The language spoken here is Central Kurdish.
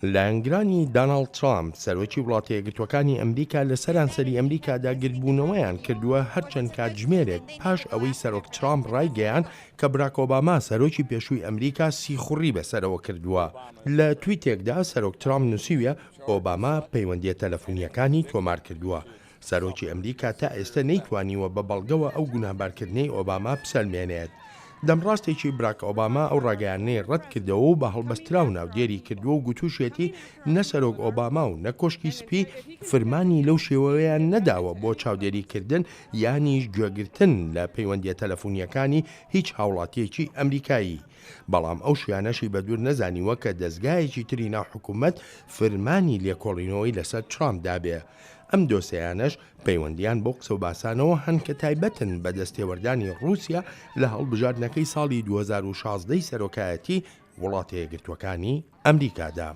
لایەنگرانی داناڵد ترامپ، سەرۆکی وڵاتە یەکگرتووەکانی ئەمریکا لە سەرانسەری ئەمریکادا گردبوونەوەیان کردووە هەر چەند کاتژمێرێک پاش ئەوەی سەرۆک ترامپ ڕایگەیاند کە براک ئۆباما سەرۆکی پێشووی ئەمریکا سیخوڕی بەسەرەوە کردووە. لە تویتێکدا سەرۆک ترامپ نووسیویە ئۆباما پەیوەندییە تەلەفونییەکانی تۆمار کردووە. سەرۆکی ئەمریکا تا ئێستە نەیتوانیوە بە بەڵگەوە ئەو گوناهبارکردنەی ئۆباما بسەلمێنێت. دەمڕاستێکی براک ئۆباما ئەو ڕاگەیاندنەی ڕەتکردەوە و بە هەڵبەستراو ناودێری کردووە و گوتوشیەتی نە سەرۆک ئۆباما و نە کۆشکی سپی فرمانی لەو شێوەیەیان نەداوە بۆ چاودێریکردن یانیش گوێگرتن لە پەیوەندیە تەلەفونیەکانی هیچ هاوڵاتیەکی ئەمریکایی. بەڵام ئەو شیانەشی بەدوور نەزانیوە کە دەزگایەکی تری ناو حکومەت فرمانی لێکۆڵینەوەی لەسەر ترامپ دابێ. ئەم دۆسێیانەش پەیوەندییان بەو قسەوباسانەوە هەن کە تایبەتن بە دەستێوەردانی ڕووسیا لە هەڵبژاردنەکەی ساڵی 2016 ی سەرۆکایەتی وڵاتەیەکگرتووەکانی ئەمریکادا.